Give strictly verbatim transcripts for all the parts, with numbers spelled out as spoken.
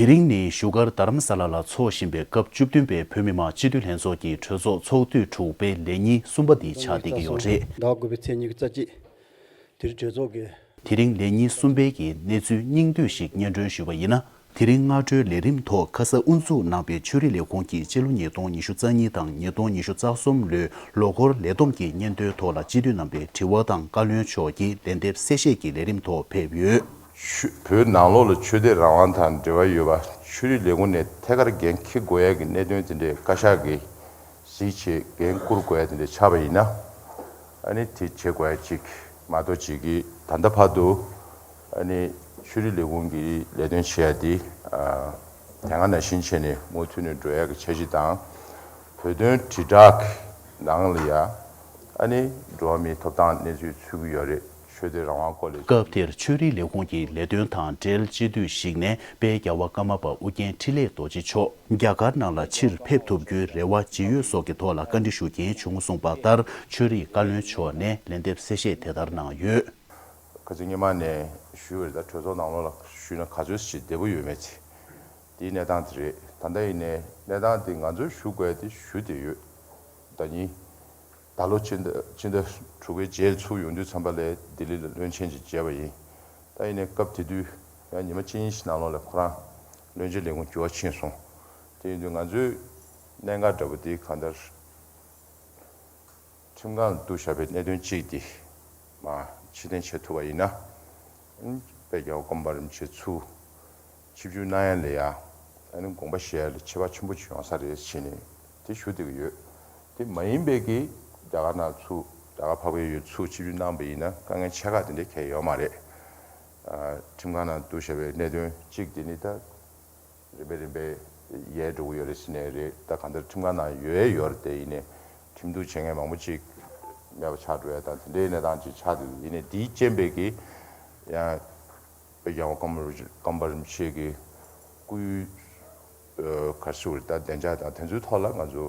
དེ་རིང་ནི་བཞུགས་སྒར་རྡ་རམ་ས་ལ་ལ་འཚོགས་བཞིན་པའི་སྐབས་བཅུ་བདུན་པའི་བོད་མི་མང་སྤྱི་འཐུས་ལྷན་ཚོགས་ཀྱི་གྲོས་ཚོགས་ཚོགས་དུས་དྲུག་པའི་ལས་ཉིན་གསུམ་པ་འདི་ཆགས་བསྡད་ཀྱི་ཡོད་རེད། ཟླ་དགུ་པའི་ཚེས་ཉི་ཤུ་རྩ་གཅིག་དེ་རིང་གྲོས་ཚོགས་ཀྱི། དེ་རིང་ལས་ཉིན་གསུམ་པའི་གི་གནས་ཚུལ་སྙིང་བསྡུས་ཤིག་སྙན་སྒྲོན་ཞུས་པ་ཡིན་ན། དེ་རིང་སྔ་དྲོའི་ལས་རིམ་ཐོག་ཁ་ས་དབུ་འཛུགས་གནང་བའི་ཆོས་རིག་ལས་ཁུངས་ཀྱི་སྤྱི་ལོ་ཉིས་སྟོང་ཉི་ཤུ་རྩ་གཉིས་དང་ཉིས་སྟོང་ཉི་ཤུ་རྩ་གསུམ་ལོའི་ལོ་འཁོར་ལས་བསྡོམས་ཀྱི་སྙན་ཐོའི་ཐོག་ལ་སྤྱི་འཐུས་རྣམ་པའི་དྲི་བ་དང་བཀའ་བློན་མཆོག་གི་ལན་འདེབས་གསལ་བཤད་ཀྱི་ལས་རིམ་ཐོག་ཕེབས་ཡོད། ཆོས། བོད་ནང་ལོགས་ལ་ཆོས་དད་རང་དབང་དང་འབྲེལ་བ་ཡོད་པ་ཆོས་རིག་ལས་ཁུངས་ནས་ཐད་ཀར་འགན་འཁྱེར་དགོས་ཡ་གི་གནད་དོན་དེ་འདྲའི་བཀའ་ཤག་གིས་གཟིགས་བྱས་འགན་བསྐུར་དགོས་ཡ་དེ་འདྲ་ཆགས་པ་ཡིན་ན། ཨ་ནི་དེ་བྱེད་དགོས་ཡ་གཅིག་མ་གཏོགས་གཅིག་གིས་ད་ལྟ་བར་དུ་ཨ་ནི་ཆོས་རིག་ལས་ཁུངས་ཀྱི་ལས་དོན་བྱེད་ཡ་དེ་ཨ་དེ་སྔ་ནང་བཞིན་བྱས་ནས་མུ་མཐུད་ནས་འགྲོ་ཡ་གི་འཆར་གཞི་དང་། བོད་དོན་དྲིལ་བསྒྲགས་ནང་ལ་ཡ་ཨ་ནི་འགྲོ་བ་མིའི་ཐོབ་ཐང་གནས་ཚུལ་ཚུད་ཀྱི་ཡོད་རེད། ཆོས་དད་རང་དབང་སྐོར་ལ། སྐབས་དེར་ཆོས་རིག་ལས་ཁུངས་ཀྱི་ལས་དོན་དང་འབྲེལ་སྤྱི་འཐུས་ཤིག་ནས་དཔལ་རྒྱལ་བ་ཀརྨ་པ་ཨུ་རྒྱན་འཕྲིན་ལས་རྡོ་རྗེ་མཆོག་རྒྱ་གར་ནང་ལ་ཕྱིར་ཕེབས་ཐུབ་རྒྱུའི་རེ་བ་ཇི་ཡོད་སོགས་ཀྱི་ཐོག་ལ་བཀའ་འདྲི་ཞུ་མཁན་བྱུང་གསུངས་པ་ལྟར། ཆོས་རིག་བཀའ་བློན་མཆོག་ནས་ལན་འདེབས་གསལ་བཤད་དེ་ལྟར་གནང་ཡོད། ཁ་སང་ཉི་མ་ནས་ཞུས་པ་རེད། ད་གྲོས་ཚོགས་ནང་ལོགས་ལ་ཞུས་ན་ག་ཚོད་ཅིག་བདེ་པོ་ཡོད་མེད་ཅིག་དེའི་གནས་སྟངས་དེ་རེད། ད་ལྟ་ཡིན་ནའི་གནས་སྟངས་དེ་ང་ཚོས་ཞུ་དགོས་དེ་ཞུ་བསྡད་ཡོད། ཟླ་ཉིན། ད་ལོ་ཕྱི་ཟླ་ཕྱི་ཟླ་དྲུག་པའི་རྗེས་ཚུར་ཡོང་དུས་ཙམ་པ་ལ་ལྡི་ལི་ལ་བློན་ཆེན་ཅིག་མཇལ་བ་ཡིན། ད་ཡིན་ནའི་སྐབས་དེ་དུས་ཡང་ཉི་མ་གཅིག་གཉིས་ཤིག་ནང་ལོགས་ལ་ཁོ་རང་བློན་ཆེན་ལས་ཁུངས་འགྱུར་བ་ཕྱིན་སོང་། དེ་ཡིན་དུས་ང་ཚོའི་གནད་འགག་འདྲ་པོ་དེ་གང་ལྟར་ཁྲིམས་ཁང་ལ་གཏུགས་བཞག་པའི་གནད་དོན་གཅིག་དེ་མར་ཕྱིར་འཐེན་བྱེད་ཐུབ་པ་ཡིན་ན། དཔལ་རྒྱལ་བ་ཀརྨ་པ་རིན་པོ་ཆེ་ཚུར་ཆིབས་བསྒྱུར་གནང་ཡ་ལ་ཡ་ཨ་ནི་དགོངས་པ་བཞེས་ཡ་ལ་ཁྱད་པར་ཆེན་པོ་ཅིག་ཡོང་ས་རེད་ཟེར་ནས་དེ་ཞུ་བསྡད་ཀྱི་ཡོད། དེ་མ་ཡིན་པའི་གི་རྒྱ་གར་ནང་ཚུར་རྒྱ་གར་འཕགས་པའི་ཡུལ་ཚུར་ཆིབས་བསྒྱུར་གནང་བ་ཡིན་ན་དཀའ་ངལ་ཆེ་ཁག་དེ་འདྲ་གང་ཡང་ཡོད་མ་རེད། ཨ། ཁྲིམས་ཁང་ནང་གཏུགས་བཞག་པའི་གནད་དོན་གཅིག་དེ་ནི་ད་རིམ་པས་རིམ་པས་ཡལ་འགྲོ་གི་ཡོད་རེད་ཟེར་ནས་རེད། ད་གང་ལྟར་ཁྲིམས་ཁང་ནང་ཡོད་ཡོད་རེད། དེ་ཡིན་ནའི་ཁྲིམས་གཏུག་བྱེད་མཁན་མང་པོ་ཅིག་མེད་པ་ཆགས་འགྲོ་ཡ་དང་དེ་འདྲའི་གནས་སྟངས་ཅིག་ཆགས་འདུག་ཡིན་ནའི་དེའི་རྐྱེན་པས་ཀྱི་ཡང་། དཔལ་རྒྱལ་བ་ཀརྨ་རུ་ཀརྨ་པ་རིན་པོ་ཆེ་གི་སྐུའི་ཨ་ག་རེ་ཟེར་དགོས་རེད། ད་བདེ་འཇགས་དང་དེ་ཚོའི་ཐོག་ལ་ང་ཚོ་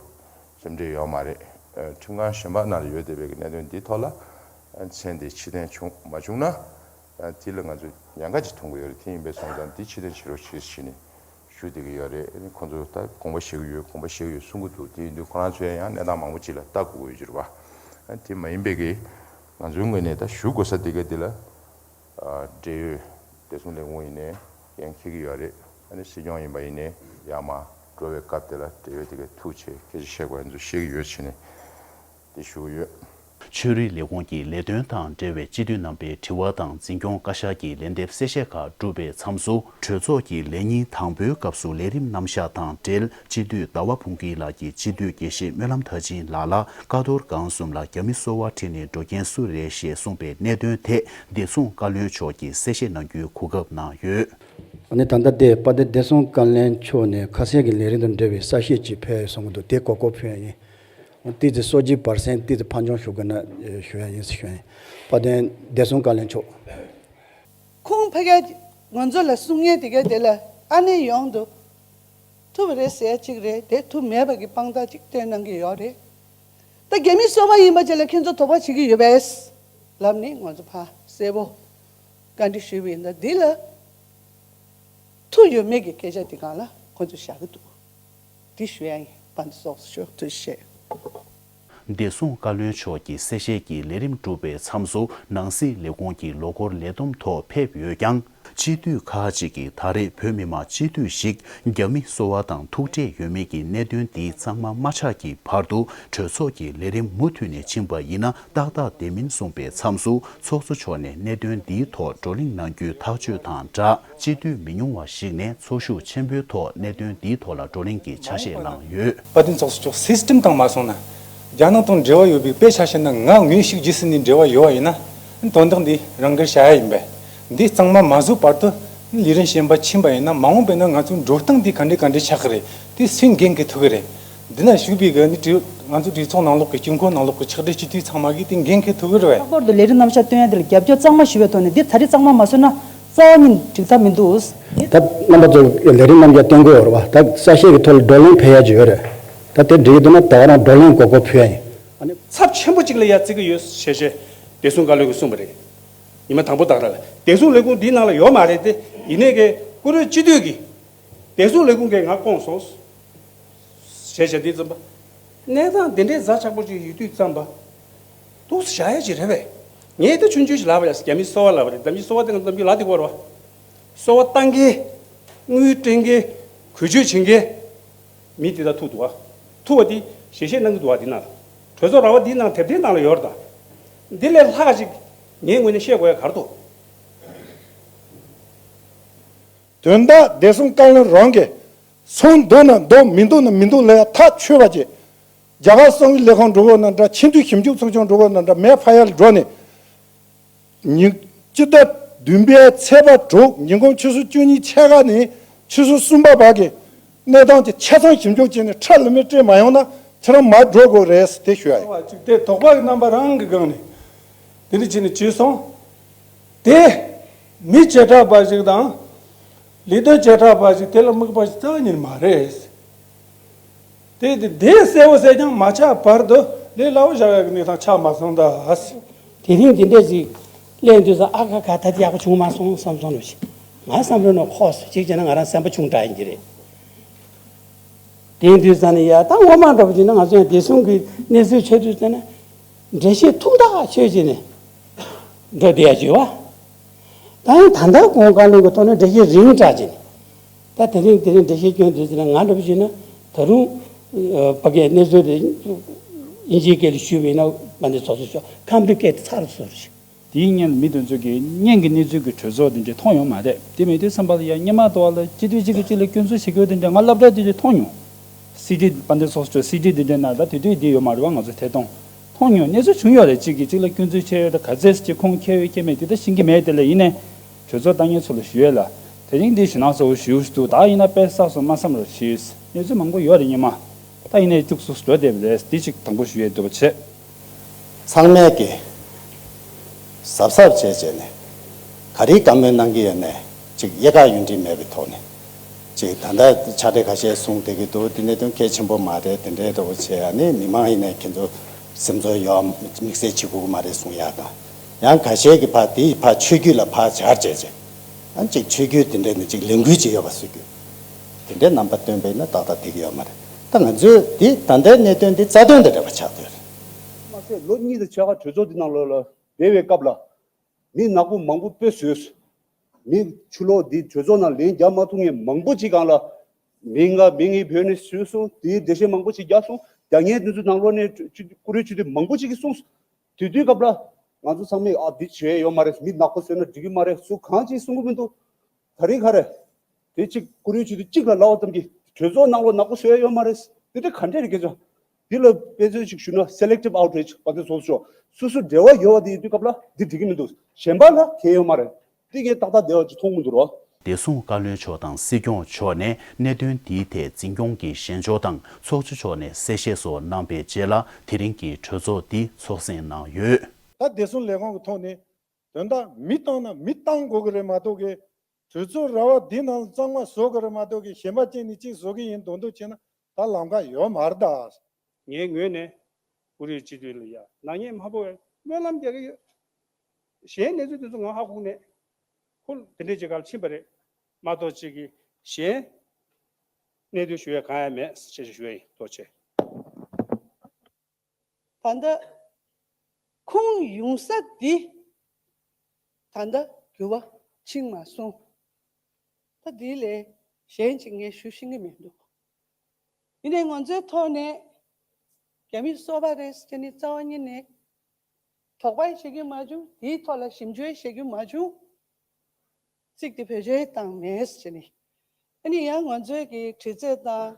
སེམས་ཁྲལ་ཡོད་མ་རེད། ཨ་ཁྲིམས་ཁང་གཞན་པ་ནང་ལ་ཡོད་བསྡད་པའི་གནད་དོན་འདིའི་ཐོག་ལ་ཨ་མཚན་དེ་ཕྱིར་འཐེན་བྱུང་མ་བྱུང་ན་ཨ་དེ་ལ་ང་ཚོ་ཉེན་ཁ་ཅིག་མཐོང་གི་ཡོད་རེད། དེ་ཡིན་པས་སོང་ཙང་འདི་ཕྱིར་འཐེན་བྱེད་རོགས་བྱེད་ཟེར་ནས་ཞུ་བསྡད་ཀྱི་ཡོད་རེད། ཨ་ནི་ཁོང་ཚོ་ད་དགོངས་པ་བཞེས་ཀྱི་ཡོད། དགོངས་པ་བཞེས་ཀྱི་ཡོད་གསུང་གི་འདུག་དེ་ཡིན་དུས་ཁོ་རང་ཚོས་ཡང་གནས་སྟངས་མང་པོ་ཅིག་ལ་ལྟ་དགོས་ཀྱི་ཡོད་ཀྱི་རེད་པ། ཨ་དེ་མ་ཡིན་པའི་གི་ང་ཚོའི་ངོས་ནས་ད་ཞུ་དགོས་ས་དེ་ག་དེ་ལ། ཨ་འབྲེལ་ཡོད་བདེ་སྲུང་ལས་ཁུངས་ཡིན་ནའི་འགན་འཁྱེར་གྱི་ཡོད་རེད། ཨ་ནི་སྲིད་སྐྱོང་ཡིན་པ་ཡིན་ནའི་ཡར་མར་འགྲོ་བའི་སྐབས་དེ་ལ་འབྲེལ་ཡོད་དེ་གའི་ཐུག་བྱས་སྐད་ཆ་བཤད་དགོས་ཡ་ཚོ་བཤད་ཀྱི་ཡོད་བྱས་ནས་དེ་ཞུ་གི་ཡོད། ཆོས་རིག་ལས་ཁུངས་ཀྱི་ལས་དོན་དང་འབྲེལ་བའི་སྤྱི་འཐུས་རྣམ་པའི་དྲི་བ་དང་འཛིན་སྐྱོང་བཀའ་ཤག་གི་ལན་འདེབས་གསལ་བཤད་ཁག་གྲུབ་པའི་མཚམས་སུ། གྲོས་ཚོགས་ཀྱི་ལས་ཉིན་དང་པོའི་སྐབས་སུ་ལས་རིམ་རྣམ་གཞག་དང་འབྲེལ། སྤྱི་འཐུས་ཟླ་བ་ཕུན་སྐྱིད་ལགས་ཀྱིས་སྤྱི་འཐུས་དགེ་བཤེས་སྨོན་ལམ་མཐར་ཕྱིན་ལགས་ལ་ཀ་རྡོར་སྒང་གསུམ་ལ་རྒྱ་མི་གསོ་བ་ཁྲིད་ནས་འགྲོ་མཁན་སུ་རེད་ཞེས་གསུངས་པའི་གནད་དོན་ཐད་བདེ་སྲུང་བཀའ་བློན་མཆོག་གིས་གསལ་བཤད་གནང་རྒྱུའི་གོ་སྐབས་གནང་ཡོད། ཨ་ནི་ད་ལྟ་དེ་དཔལ་ལྡན་བདེ་སྲུང་བཀའ་བློན་མཆོག་ནས་ཁ་གསལ་གྱི་ལས་རིམ་དང་འབྲེལ་བའི་གསལ་བཤད་ཅིག་ཕུལ་ཡ་ཡོད་གསུང་གི་འདུག་དེ་གོ་སྐབས་ཕུལ་ཡ་ཡིན། ཏི་ཙི་སོ་བརྗེ་བར་གསེང་ཏི་ཙི་ཕར་འགྱངས་ཞུ་དགོས་ན་ཞུ་ཡ་ཡིན་ཟེར་ཞུ་ཡ་ཡིན། དཔལ་ལྡན་བདེ་སྲུང་བཀའ་བློན་མཆོག་ཁོང་ཕ་གིར་ང་ཚོ་ལ་གསུང་ངེས་དེ་ག་དེ་ལ་ཨ་ནེ་ཡོང་དུ་ཐུབ་རེད་ཟེར་གཅིག་རེད། དེ་ཐུབ་མེད་པ་གི་དཔང་རྟགས་གཅིག་སྟོན་གནང་གི་ཡོད་རེད། ད་རྒྱ་མི་སོ་པ་ཡིན་པ་ཅིག་ལ་ཁྱེད་ཚོ་དོགས་པ་བྱེད་ཀྱི་ཡོད་པས་ལབ་ནི་ང་ཚོ་ཕར་གསལ་པོ་བཀའ་འདྲི་ཞུས་པ་ཡིན། ད་འདི་ལ་ཐུག་ཡོད་མེད་ཀྱི་སྐད་ཆ་དེ་སྒང་ལ་ཁོ་ཚོས་བཞག་གི་འདུག་འདི་ཞུ་ཡ་ཡིན། པ་འདི་སོགས་ཞུ་ཐུགས་རྗེ་ཆེ། བདེ་སྲུང་བཀའ་བློན་མཆོག་གི་གསལ་བཤད་ཀྱི་ལས་རིམ་གྲུབ་པའི་མཚམས་སུ་ནང་སྲིད་ལས་ཁུངས་ཀྱི་ལོ་འཁོར་ལས་བསྡོམས་ཐོག་ཕེབས་ཡོད་ཀྱང་། སྤྱི་འཐུས་ཁག་ཅིག་གིས་ད་རེས་བོད་མི་མང་སྤྱི་འཐུས་ཤིག་རྒྱ་མི་གསོ་བ་དང་ཐུག་འཕྲད་ཡོད་མེད་ཀྱི་གནད་དོན་འདི་གཙང་མ་མ་ཆགས་ཀྱི་བར་དུ་གྲོས་ཚོགས་ཀྱི་ལས་རིམ་མུ་མཐུད་ནས་ཕྱིན་པ་ཡིན་ན་ཏག་ཏག་བདེ་མིན་གསུངས་པའི་མཚམས་སུ། ཚོགས་གཙོ་མཆོག་ནས་གནད་དོན་འདིའི་ཐོག་བགྲོ་གླེང་གནང་རྒྱུའི་ཐག་གཅོད་དང་སྦྲགས། སྤྱི་འཐུས་མི་ཉུང་བ་ཞིག་ནས་ཚོགས་ཞུགས་ཆེན་པོའི་ཐོག་གནད་དོན་འདིའི་ཐོག་ལ་བགྲོ་གླེང་གི་ཆ་ཤས་བླངས་ཡོད། དཔལ་ལྡན་ཚོགས་གཙོ་མཆོག་སིས་ཊེམ་དང་མ་སོང་ན། རྒྱ་ནག་དང་འབྲེལ་བ་ཡོད་པའི་དཔེ་ཆ་བཤད་ན། ང་དངོས་ཤུགས་རྗེས་ཟིན་ནས་འབྲེལ་བ་ཡོད་པ་ཡིན་ན། དོན་དག་འདི་རང་དགར་བྱ་ཡ་ཡིན་པས། འདི་གཙང་མ་མ་བཟོས་བར་དུ་ལས་རིམ་གཞན་པ་ཕྱིན་པ་ཡིན་ན། མ་འོངས་པ་ན་ང་ཚོའི་འགྲོ་སྟངས་འདི་ག་འདྲ་ག་འདྲ་ཆགས་ཀྱི་རེད། དེ་སུས་འགན་འཁྱེར་ཐུབ་ཀྱི་རེད། འདི་ན་བཞུགས་པའི་གི་ནི་གྲོས། ང་ཚོ་གྲོས་ཚོགས་ནང་ལོགས་ཀྱི་དཀྱིལ་འཁོར་ནང་ལོགས་ཀྱི་ཕྱག་སྦྲེལ་སྤྱི་འཐུས་ཚང་མ་གིས་དེ་འགན་འཁྱེར་ཐུབ་ཀྱི་རེད་པས། ལྷག་པར་དུ་ལས་རིམ་རྣམ་གཞག་སྟོན་ཡ་དེ་ལ་རྒྱབ་སྐྱོར་གཙང་མ་ཞུ་བའི་ཐོག་ནས་འདི་ད་རེས་གཙང་མ་མ་བཟོས་ན་རྩ་བ་ཉིད་འགྲིག་ཐབས་མི་འདུག་ད་རྣམ་པ་ཚོ་ལས་རིམ་རྣམ་གཞག་སྟོན་དགོས་ཡོད་རེད་པ། ད་གསལ་བཤད་ཀྱི་ཐོག་ལ་བགྲོ་གླེང་ཕེབས་ཡ་ཅིག་ཡོད་རེད། ད་དེ་འགྲིག་གི་འདུག་ན་ད་ག་རང་བགྲོ་གླེང་གོ་སྐབས་ཕུལ་ཡ་ཡིན། ཨ་ནི། ཚབས་ཆེན་པོ་ཅིག་ལ་ཡ་བརྩི་གི་ཡོད་ཞེས་བྱས་བདེ་སྲུང་བཀའ་བློན་གྱིས་གསུངས་པ་རེད། ཉི་མ་དང་པོ་དག་ར་ལ་བདེ་སྲུང་ལས་ཁུངས་འདིའི་ནང་ལ་ཡོད་མ་རེད་དེ། ཡིན་ནའི་གི་བཀུར་འོས་སྤྱི་འཐུས་ཀྱི་ བདེ་སྲུང་ལས་ཁུངས་ཀྱིས་ང་བསྐོངས་སོང་། ཞེས་བྱ་འདི་ཙམ་པ། གནས་སྟངས་འདི་འདྲའི་ཛ་དྲག་པོ་ཅིག་ཡོད་དུས་ཙམ་པ། འདུག་བཞག་ཡ་ཅིག་རེད་པས། ངས་ད་ཆུང་ཆུང་ཞིག་ལབ་པ་ཡ། རྒྱ་མིས་གསོ་བ་ལབ་པ་རེད། རྒྱ་མིས་གསོ་བ་དེ་ང་ཚོ་ལབ་རྒྱུ་ལབ་དེ་གོ་ར་བ། གསོ་བ་བཏང་མཁན། དངུལ་སྤྲད་མཁན། གོ་ཆོད་བྱེད་མཁན། མི་དེ་དག་ཐུག་འདུག་བ། ཐུག་པ་དེ་ཞལ་བཞེས་གནང་གི་འདུག་བ། དེ་ནང་ལ། གྲོས་ཚོགས་ར་བ་འདིའི་ནང་དེབ་ཐེར་ནང་ལ་ཡོད་རེད་ད། འདི་ལས་ལྷག་ཅིག་ངའི་ངོས་ནས་བཤད་དགོས་ཡ་ག་རེ་འདུག་དོན་དག་བདེ་སྲུང་བཀའ་བློན་རང་གིས་སོང་འདུག་ན་འདུག་མི་འདུག་ན་མི་འདུག་ལབ་ཡ་ཐག་ཆོད་པ་བྱས། རྒྱ་གར་གསང་བའི་ལས་ཁུངས་འགྲོ་དགོས་ན་འདྲ། ཆེས་མཐོའི་ཞིབ་འཇུག་ཚོགས་ཆུང་འགྲོ་དགོས་ན་འདྲ། མེ་ཕ་ཡར་འགྲོ་ནས། ཉིན། སྤྱི་ཟླ་བདུན་པའི་ཚེས་པ་དྲུག་ཉིན་གུང་ཆུ་ཚོད་བཅུ་གཉིས་ཕྱེད་ཀ་ནས་ཆུ་ཚོད་གསུམ་པ་བར་གྱི་གནས་སྟངས་ཀྱི་ཆ་ཚང་ཞིབ་འཇུག་བྱས་ནས་ཁྲ་ལམ་མེ་སྤྲད་མ་ཡོང་ན་ཁྱེད་རང་མར་འགྲོ་དགོས་རེད་ཟེར་དེ་ཞུ་ཡ་ཡིན། ཅིག་དེ་དོགས་པ་གི་རྣམ་པ་རང་གི་སྒང་ནས་དེ་འདྲ་བྱས་ནས་བྱས་སོང་། དེ་མི་བྱེ་བྲག་པ་ཞིག་དང་། ལས་དོན་བྱེ་བྲག་པ་ཞིག་དེ་ལ་དམིགས་པ་ཞིག་རྩ་བ་ཉིད་མ་རེད། དེ་དེ་དེ་གསལ་བོ་གསལ་རྐྱང་མ་ཆགས་བར་དུ་ལས་སླ་བོ་བཞག་ཡག་གི་གནས་སྟངས་ཆགས་མ་སོང་ད། དེ་རིང་འདི་འདྲ་ཞིག་གླེང་དུས་ཙང་ཨ་ཁ་ཁ། ད་དེ་ཡག་པོ་བྱུང་མ་སོང་བསམ་སོང་ལོ་ཞིག་ང་བསམ་བློ་ནང་ཁོག་སོང་། གཅིག་བྱས་ན་ང་རང་སེམས་པ་ཆུང་དྲགས་ཡིན་གྱི་རེད། དེ་ཡིན་དུས་ཙང་ནས་ཡ་ད་ངོ་མ་འདྲ་པོ་བྱས་ན་ང་ཚོ་ཡང་བདེ་སྲུང་གི་གནས་ཚུལ་ཆེ་དུས་ཙང་ན་འགྲེལ་བཤད་ཐུང་ཐག་ཆོད་བྱས་ནས་འགྲོ་བསྡད་ཡ་བྱོས་བ། ད་ཡང་ད་ལྟ་གོང་བཀའ་བློན་གྱི་ཐོག་ནས་འགྲེལ་བཤད་རིང་དྲགས་བྱས་ནས། ད་དེ་རིང་དེ་རིང་འགྲེལ་བཤད་སྐྱོན་དུས་ཙམ་ན་ང་འདྲ་པོ་བྱས་ན་ད་རུང་ཨ་ཕ་གིའི་གནས་ཚུལ་དེ་དབྱིན་ཇིའི་སྐད་ལ་ཞུས་པ་ཡིན་ན་མ་འདི་ཚོགས་གཙོ་མཆོག་ཀམ་པི་ལི་ཀེ་ཊི་ཚར་སོང་ཞིག་དེའི་སྔོན་ལ་མི་དེ་ཚོ་གིས་སྔོན་གྱི་གནས་ཚུལ་གྱི་གྲོས་ཚོགས་དེ་འདྲ་མཐོང་ཡོད་མ་རེད། དེ་མེད་དུས་ཙམ་པ་ལ་ཡང་སྔོན་མ་དུ་བ་ལ་སྤྱི་འཐུས་གཅིག་གིས་གཅིག་ལ་སྐྱོན་འཛུགས་བྱེད་རྒྱུ་དེ་འདྲ་ང་སློབ་གྲྭ་དེ་དུས་མཐོང་མྱོང་། སི་ཌི་དཔལ་ལྡན་ཚོགས་གཙོ་སི་ཌི་དེ་འདྲ་ནང་ད་དེ་དུས་དེ་ཡོད་མ་རེད་བ། ང་ཚོ་ཐད་གཏོང་མཐོང་མྱོང་། གནས་ཚུལ་བྱུང་ཡོད་རེད། གཅིག་གིས་གཅིག་ལ་སྐྱོན་འཛུགས་བྱས་ཡོད་ད། ག་ཚད་ཅིག་ཁུངས་འཁྱེར་ཡོད་འཁྱེར་མེད་དེ་ད་ཤེས་ཀྱི་མེད། དེ་ལ་ཡིན་ནའི་གྲོས་ཚོགས་བཏང་མཁན་ཚོ་ལ་ཞུ་ཡས་ལ། དེ་རིང་འདི་ཞེད་སྣང་ཚ་པོ་ཞེ་པོ་ཞིག་འདུག་ད་ཡིན་ན་དཔེ་བསགས་སོང་མ་བསམ་རོགས་ཞུས། གནས་ཚུལ་མང་པོ་ཡོད་རེད་སྔོན་མ། ད་ཡིན་ནའི་བཅུག་སུ་འགྲོ་བསྡད་པ་རེད། འདི་ཅིག་དང་པོ་ཞུ་ཡས་འདུག་པ་བྱས། ཚང་མས་ཀྱི་གཟབ་གཟབ་བྱས་བྱས་ནས་ག་རེའི་བཀའ་མོལ་གནང་གི་ཡོད་ནས་ཅིག་དབྱེ་ཁག་ཡུན་འབྲེལ་མེད་པའི་ཐོག་ནས་ཅིག་ད་ལྟ་ཕྱག་སྦྲེལ་ཁ་ཤས་གསུངས་བསྡད་ཀྱི་འདུག་དེ་གནད་དོན་གལ་ཆེན་པོ་མ་རེད། དེ་འདྲའི་འདྲ་པོ་བྱས། ཨ་ནི་མི་མང་ཡིན་ནའི་ཁྱེད་ཚོ་སེམས་ཚོར་ཡོད་དམིགས་བསལ་བྱེད་དགོས་ཀྱི་མ་རེད་གསུང་ཡག་དང་། ཡང་ཁ་ཤས་ཀྱིས་ཕར་དེའི་ཕར་ཆོས་བརྒྱུད་ལ་ཕར་སྦྱར་བྱས་བྱས། ཨ་ཅིག་ཆོས་བརྒྱུད་དེ་འདྲ་ནི་ཅིག་ལས་འགུལ་ཅིག་ཡོད་པ་བཟོ་རྒྱུ། དེ་འདྲའི་རྣམ་པ་སྟོན་པ་ཡིན་ན་ཏག་ཏག་འགྲིག་གི་ཡོད་མ་རེད། ད་ང་ཚོས་འདི་ད་ལྟའི་གནད་དོན་འདི་རྩ་དོན་དང་འབྲེལ་བ་ཆགས་བསྡད་རེད། མ་ཟད་ལོ་གཉིས་དང་ཕྱེད་ཀ་གྲོས་ཚོགས་འདི་ནང་ལོགས་ལ་བསྡད་པའི་སྐབས་ལ་མི་ནག་པོ་མང་པོ་དཔེ་བཟོས། མི་ཕྱི་ལོགས་འདི་གྲོས་ཚོགས་ནང་ལན་རྒྱག་མ་ཐུབ་མཁན་མང་པོ་ཅིག་སྒང་ལ་མི་ང་མི་ངའི་བོད་ནས་བཟོས་སོང་། དེའི་འགྲེལ་བཤད་མང་པོ་ཅིག་རྒྱག་སོང་། རྒྱག་མཁན་དེ་ཚོ་ནང་ལོགས་ནས་བཀུར་འོས་སྤྱི་འཐུས་མང་པོ་ཅིག་གིས་གསུངས་སོང་། དེ་དུས་སྐབས་ལ་ང་ཚོ་ཚང་མས་ཨ་འདི་བྱས་ཡོད་མ་རེད། མི་ནག་པོ་བཟོས་ན་འགྲིག་གི་མ་རེད། སུ་གང་ཅིག་གསུང་གི་མི་འདུག་ད་རེས་ག་རེ། དེ་གཅིག་བཀུར་འོས་སྤྱི་འཐུས་གཅིག་ལ་ལབ་པ་ཙམ་གྱིས་གྲོས་ཚོགས་ནང་ལོགས་ནག་པོ་བཟོས་ཡོད་མ་རེད། དེ་འདྲ་ག་འདྲས་རེད་སྐད་ཆ། འདི་ལ་དཔེ་མཚོན་ཞིག་ཞུ་ན་selective outrage དཔལ་ལྡན་ཚོགས་གཙོ། སོ་སོ་འབྲེལ་བ་ཡོད་པ་དེ་ཡིན་དུས་སྐབས་ལ་འདི་འགྲིག་གི་མི་འདུག་གཞན་པ་ལ་གལ་ཡོད་མ་རེད། འདི་ངས་ཏག་ཏག་བསྡད་པ་ཅིག་མཐོང་གི་མི་འདུག་རོ། བདེ་སྲུང་བཀའ་བློན་མཆོག་དང་སྲིད་སྐྱོང་མཆོག་ནས་གནད་དོན་འདིའི་ཐད་འཛིན་སྐྱོང་གི་ཞལ་འབྱོར་དང་ཚོགས་གཙོ་མཆོག་ནས་གསལ་བཤད་སོགས་གནང་པའི་རྗེས་ལ་དེ་རིང་གི་གྲོས་ཚོགས་འདི་ཚོགས་གསེང་གནང་ཡོད། ད་བདེ་སྲུང་ལས་ཁུངས་ཀྱི་ཐོག་ནས་དོན་དག་མི་བཏང་ན་མི་བཏང་དགོས་ཀྱི་རེད་མ་གཏོགས་ཀྱི། གྲོས་ཚོགས་ར་བ་འདི་ནང་ལ་གཙང་མ་བཟོ་དགོས་རེད་མ་གཏོགས་ཀྱི། གཞན་པ་གཅིག་ནས་གཅིག་བཟོ་གི་ཡིན་མདོག་མདོག་བྱས་ན་ད་ལམ་ཁ་ཡོད་མ་རེད་ད། ངའི་ངོས་ནས་བཀུར་འོས་སྤྱི་འཐུས་ལ་ཡ་ནག་ཉེས་མ་ཕོག་པའི་སྨོན་ལམ་རྒྱག་གི་ཡོད། གཞན་གནས་ཚུལ་དེ་ཚོ་ང་ཧ་གོ་ནས་ཁོ་དེ་འདྲས་ཅིག་ག་ལ་ཕྱིན་པ་རེད་མ་གཏོགས་ཅིག་གི་གཞན་གནད་དོན་ཞུ་ཡ་གང་ཡང་མེད་ཅེས་ཞུ་ཡ་ཡིན། ཐུགས་རྗེ་ཆེ། ད་ལྟ་ཁུངས་ཡོང་ས་འདི་ད་ལྟ་འགྱུར་བ་ཕྱིན་མ་སོང་། ད་འདི་ལས་གཞན་ཅིག་ངས་ཞུ་ཤེས་ཀྱི་མི་འདུག་ཡིན་ནའི་ང་ཚོའི་ཐོག་ནས་རྒྱ་མིས་གསོད་པ་རེད་ཟེར་ནས་རྩ་བ་ཉིད་ནས་དོགས་པ་བྱེད་ཀྱི་མ་བྱུང་། དེའི་ཐོག་ལ་ཞིབ་འཇུག་བྱེད་ཀྱི་མ་བྱུང་། ཚིག་དེ་བེད་སྤྱོད་བཏང་མེད་ཟེར་ནས། ཨ་ནི་ཡང་ང་ཚོའི་གི་དྲི་རྩད་དང་།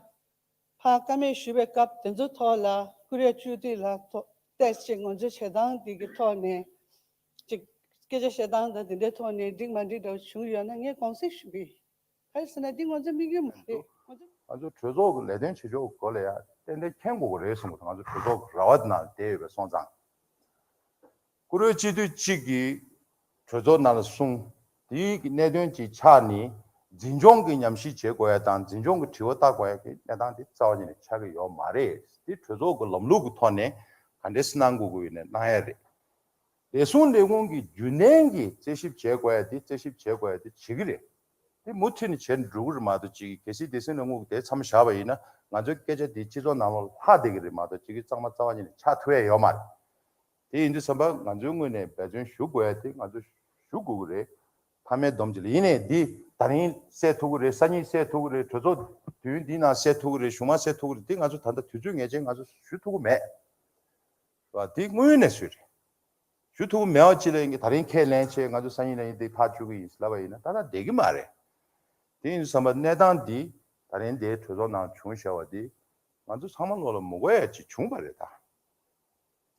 ཕར་བཀའ་མོལ་ཞུས་པའི་སྐབས་དེ་ཚོ་ཐོག་ལ་བཀུར་འོས་སྤྱི་འཐུས་ལ་ཐོ་ཏེས་ཅིག་ང་ཚོའི་བྱེད་སྟངས་དེ་གི་ཐོག་ནས་ཅིག་སྐད་ཆ་བཤད་སྟངས་དང་དེ་འདྲའི་ཐོག་ནས་འགྲིག་མ་འགྲིག་འདྲ་བོ་བྱུང་ཡོད་ན་ངས་དགོངས་སེལ་ཞུ་གི་ཡིན། ག་རེ་ཟེར་ན་འདི་ང་ཚོའི་དམིགས་ཡུལ་མ་རེད། ང་ཚོ་ང་ཚོ་གྲོས་ཚོགས་ཀྱི་ལས་དོན་བྱེད་ཕྱོགས་སྐོར་ལ་ཡང་ཏན་ཏན་མཁྱེན་དགོས་ཀྱི་རེད་གསུངས་པ་དང་། ང་ཚོ་གྲོས་ཚོགས་ཀྱི་ར་བ་དེ་ནང་བསྡད་ཡོད་པ་སོང་ཙང་། བཀུར་འོས་སྤྱི་འཐུས་གཅིག་གིས་གྲོས་ཚོགས་ནང་ལ་གསུངས། དེའི་གི་གནད་དོན་གྱི་ཆ་ནི་འཛིན་སྐྱོང་གི་ཉམས་ཞིབ་བྱེད་དགོས་ཡ་དང་འཛིན་སྐྱོང་གི་དྲི་བ་བལྟ་དགོས་ཡ་གི་གནས་སྟངས་དེ་རྩ་བ་ཉིད་ནས་ཆགས་ཀྱི་ཡོད་མ་རེད། དེ་གྲོས་ཚོགས་ཀྱི་ལམ་ལུགས་ཀྱི་ཐོག་ནས་ག་འདྲས་སེ་གནང་དགོས་ཀྱི་ཡོད་ན་གནང་ཡ་རེད། བདེ་སྲུང་ལས་ཁུངས་ཀྱིས་རྒྱུན་ལྡན་གྱི་རྩད་ཞིབ་བྱེད་དགོས་ཡ་དེ་རྩད་ཞིབ་བྱེད་དགོས་ཡ་དེ་བྱེད་ཀྱི་རེད། དེ་མུ་མཐུད་ནས་བྱས་ནས་འགྲོ་གི་རེད་མ་གཏོགས་ཅིག་གལ་སྲིད་དེ་སེམས་ལ་དངུལ་དེ་ཚང་མ་བཞག་པ་ཡིན་ན་ང་ཚོའི་སྐད་ཆ་དེ་སྤྱི་ཚོགས་ནང་ལོགས་ལྷག་བསྡད་ཀྱི་རེད་མ་གཏོགས་ཅིག་གཙང་མ་རྩ་བ་ཉིད་ནས་ཆགས་ཐུབ་ཡ་ཡོད་མ་རེད། དེ་ཡིན་དུས་ཙམ་པ་ང་ཚོའི་ངོས་ནས་འབད་བརྩོན་ཞུ་དགོས་ཡ་དེ་ང་ཚོ་ཞུ་དགོས་ཀྱི་རེད། ཕ་མའི་སྡོམ་གཅིག་ལ་ཡིན་ནའི་འདི་ད་རིང་སེལ་ཐུབ་ཀྱི་རེད། སང་ཉིན་སེལ་ཐུབ་ཀྱི་རེད། གྲོས་ཚོགས་དུས་ཡུན་འདིའི་ནང་སེལ་ཐུབ་ཀྱི་རེད། གཞུག་མ་སེལ་ཐུབ་ཀྱི་རེད། འདི་ང་ཚོ་ད་ལྟ་དུས་ཚོད་ངེས་ཅན་ང་ཚོ་ཞུ་ཐུབ་ཀྱི་མེད་པ་འདི་དངོས་ཡོད་གནས་ཚུལ་རེད། ཞུ་ཐུབ་ཀྱི་མེད་པ་ཅིག་ལ་ཡིན་གྱི་ད་རིང་ཁས་ལེན་བྱས་ང་ཚོ་སང་ཉིན་གནངས་ཉིན་འདི་ཕར་བཅུག་གི་ཡིན་ལབ་པ་ཡིན་ན་ད་ལྟ་བསྡད་ཀྱི་མ་རེད། དེ་ཡིན་དུས་ཙམ་པ་གནས་སྟངས་འདི་ད་རིང་འདིའི་གྲོས་ཚོགས་ནང་བྱུང་བཞག་པ་འདི་ང་ཚོ་ཚང་མ་ལོག་ལ་མི་དགོས་ཡ་ཅིག་བྱུང་བ་རེད་ད།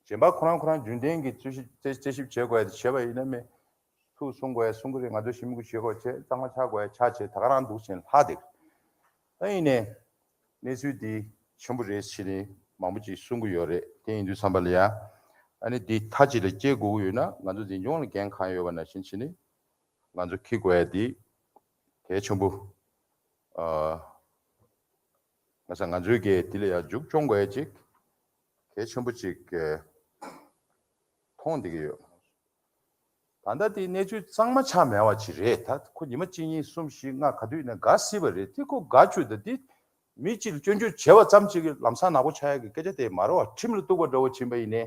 གཞན་པ་ཁོ་རང་ཁོ་རང་རྒྱུན་ལྡན་གྱི་རྩོད་ཞིབ་རྩད་རྩད་ཞིབ་བྱེད་དགོས་ཡ་དེ་བྱས་པ་ཡིན་ན་མེད། ཐུགས་གསུང་དགོས་ཡ་གསུང་གི་རེད། ང་ཚོ་ཞི་མི་དགོས་བྱེད་དགོས་བྱས་གཙང་མ་ཆགས་དགོས་ཡ་ཆགས་བྱས་ད་ག་རང་འདུག་ཟེར་ལྷག་བསྡད། ད་ཡིན་ནའི་གནས་ཚུལ་འདི་ཆེན་པོ་རེད་ཟེར་ནས་མང་པོ་ཅིག་གསུང་གི་ཡོད་རེད། དེ་ཡིན་དུས་ཙམ་པ་ལ་ཡ་ཨ་ནི་འདི་མཐའ་གཅིག་ལ་སྐྱེལ་དགོས་ཀྱི་ཡོད་ན་ང་ཚོ་འཛིན་སྐྱོང་ལ་འགན་གང་ཡོད་པ་ནང་བཞིན་བྱས་ནས་ང་ཚོ་འཁྱེར་དགོས་ཡ་འདི་གལ་ཆེན་པོ། ཨ་ང་ཚོ་ང་ཚོའི་གི་འདི་ལ་ཡ་མཇུག་སྐྱོང་དགོས་ཡ་ཅིག་གལ་ཆེན་པོ་ཅིག་མཐོང་བསྡད་ཀྱི་ཡོད། ད་ལྟ་དེ་གནས་ཚུལ་གཙང་མ་ཆགས་མེད་པ་ཅིག་རེད། ད་ཁོ་ཉི་མ་གཅིག་གཉིས་གསུམ་བཞི་ལྔ་ག་དུས་ཡིན་ན་དགའ་སྲིད་པ་རེད། དེ་ཁོ་དགའ་བཅུག་ད་དེ་མི་གཅིག་ལ་སྐྱོན་བརྗོད་བྱས་པ་ཙམ་གཅིག་གིས་ལམ་སང་ནག་པོ་ཆགས་ཡག་གི་སྐད་ཆ་དེ་མ་རེད་བ། ཁྲིམས་ལ་གཏུགས་པ་འདྲ་བོ་ཕྱིན་པ་ཡིན་ནའི་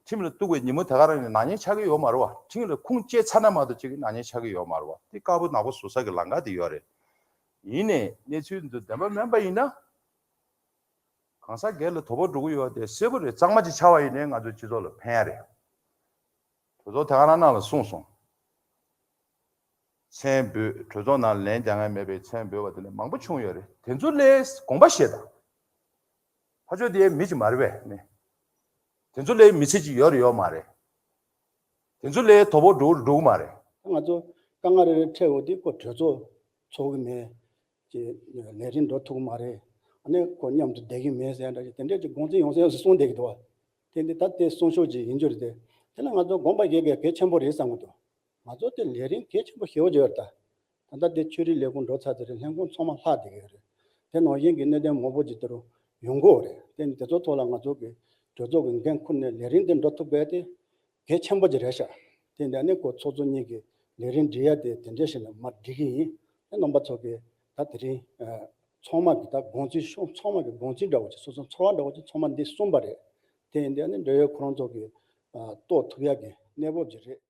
ཁྲིམས་ལ་གཏུགས་པའི་ཉིན་མོ་དེ་ག་རང་ནས་ནག་ཉེས་ཆགས་ཀྱི་ཡོད་མ་རེད་བ། ཁྲིམས་ལ་ཁུངས་སྐྱེལ་ཚར་ན་མ་གཏོགས་གཅིག་གིས་ནག་ཉེས་ཆགས་ཀྱི་ཡོད་མ་རེད་བ། དེ་དཀར་པོ་ནག་པོ་བཟོ་ས་གི་ལམ་ཁ་དེ་ཡོད་རེད། ཡིན་ནའི་གནས་ཚུལ་འདི་བདེན་པ་མིན་པ་ཡིན་ན། གང་ཟག་སྒེར་ལ་དོ་ཕོག་འགྲོ་གི་ཡོད་དེ་གསལ་པོ་རེད། གཙང་མ་ཅིག་ཆགས་པ་ཡིན་ནའི་ང་ཚོའི་སྤྱི་ཚོགས་ལ་ཕན་ཡ་རེད། གྲོས་ཚོགས་དེ་ག་རང་ནང་ལ་གསུངས་སོང་། མཚན་འབོད་གྲོས་ཚོགས་ནང་ལན་རྒྱག་མཁན་མེད་པའི་མཚན་འབོད་པ་དེ་ནི་མང་པོ་བྱུང་ཡོད་རེད། དེ་ཚོ་ལས་དགོངས་པ་བཞེས་དང་། ཕ་ཆོས་དེ་མི་ཅིག་མ་རེད་པས་ནི། དེ་ཚོ་ལས་མི་ཚེ་ཅིག་ཡོད་རེད་ཡོད་མ་རེད། དེ་ཚོ་ལས་དོ་ཕོག་འགྲོ་འགྲོ་གི་མ་རེད། ང་ཚོ་དཀའ་ངལ་རེ་རེ་འཕྲད་འོ་དེ་ཁོ་གྲོས་ཚོགས་ཚོགས་གི་མེད། ཀྱི་ལས་རིམ་འགྲོ་ཐུབ་ཀྱི་མ་རེད། ཨ་ནི་ཁོ་མཉམ་དུ་བསྡད་ཀྱི་མེད་ཟེར་འདྲ་ཞིག་དེ་འདྲས་ཀྱི་དགོངས་ཚུལ་ཡོང་སེ་ཡོང་སེ་གསུངས་བསྡད་ཀྱི་འདུག་བ། དེ་འདི་ད་དེ་གསུང་ཆོག་ཅིག་ཡིན་རྒྱུ་རེད་དེ། དེ་ལ་ང་ཚོ་དགོངས་པ་བཞེས་དགོས་གལ་ཆེན་པོ་རེད་བསམ་གྱི་འདུག་ང་ཚོ་དེ་ལས་རིམ་གལ་ཆེན་པོ་ཞེ་པོ་ཅིག་ཡོད་རེད་ད། ད་ལྟ་དེ་ཆོས་རིག་ལས་ཁུངས་འགྲོ་ཚར་ཚར་རེད། ལྷན་ཁང་ཚང་མ་ལྷག་བསྡད་ཀྱི་ཡོད་རེད། དེ་ནང་བཞིན་གྱི་གནད་དོན་མང་པོ་ཅིག་དེ་རུ་ཡོང་གི་ཡོད་རེད། དེ་ནི་དེ་ཚོ་ཐོག་ལ་ང་ཚོ་གི་གྲོས་ཚོགས་ཀྱི་འགན་འཁུར་ནས་ལས་རིམ་དེ་འགྲོ་ཐུབ་པས་དེ། གལ་ཆེན་པོ་ཅིག་རེད་ཤག་དེ་འདྲ་ནི་ཁོ་ཚོགས་གཙོ་གཉིས་ཀྱི་ལས་རིམ་སྒྲིག་ཡ་དེ་དེ་འདྲ་ཞིག་ནས་མར་སྒྲིག་གི་ཡིན། དེ་རྣམ་པ་ཚོ་གིས་ད་དེ་རིང་ཚང་མ་གི་ད་དགོངས་ཚུལ་ཤོག་ཚང་མ་གི་དགོངས་ཚུལ་འདྲ་བོ་ཅིག་སོ་སོ་ཚོར་བ་འདྲ་བོ་ཅིག་ཚང་མ་འདི་གསུངས་པ་རེད། དེ་ཡིན་དུས་ནི་འབྲེལ་ཡོད་ཁོ་རང་ཚོ་གིས་རྟོགས་ཐུབ་ཡ་གི་གནས་བབ་ཅིག་རེད།